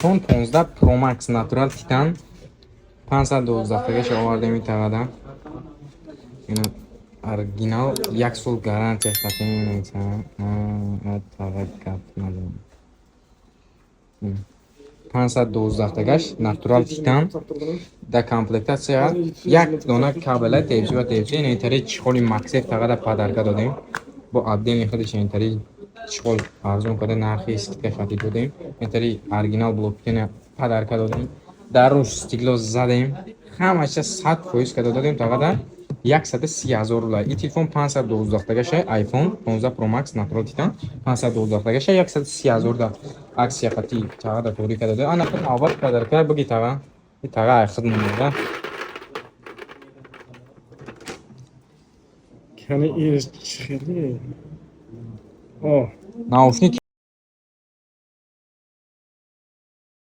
iPhone 15 Pro Max Natural Titan 512 тагаша овардем итагада. Ина оригинал, як сол гарантия хатем. Тага гап надорам. 512 тагаш Natural Titan да комплектация як дона кабела Type-C ва Type-C, интари чехоли MagSafe тагада подарка додем. Бо отдельный худаш интари чехол арзон карда, нархи скидка хати додем. Интари оригинал блок питания подарка додем. Дар руш стекло задем. Ҳамаша 100% карда додем тагада 130 000 рубла. И телефон 512 тагаша, iPhone 15 Pro Max Natural Titan 512 тагаша 130 000 да акция хати тагада туғри карда додем. Ана навбат подарка буги тага. И тага ай хидмат. Кани ир хеле. О, Наушник.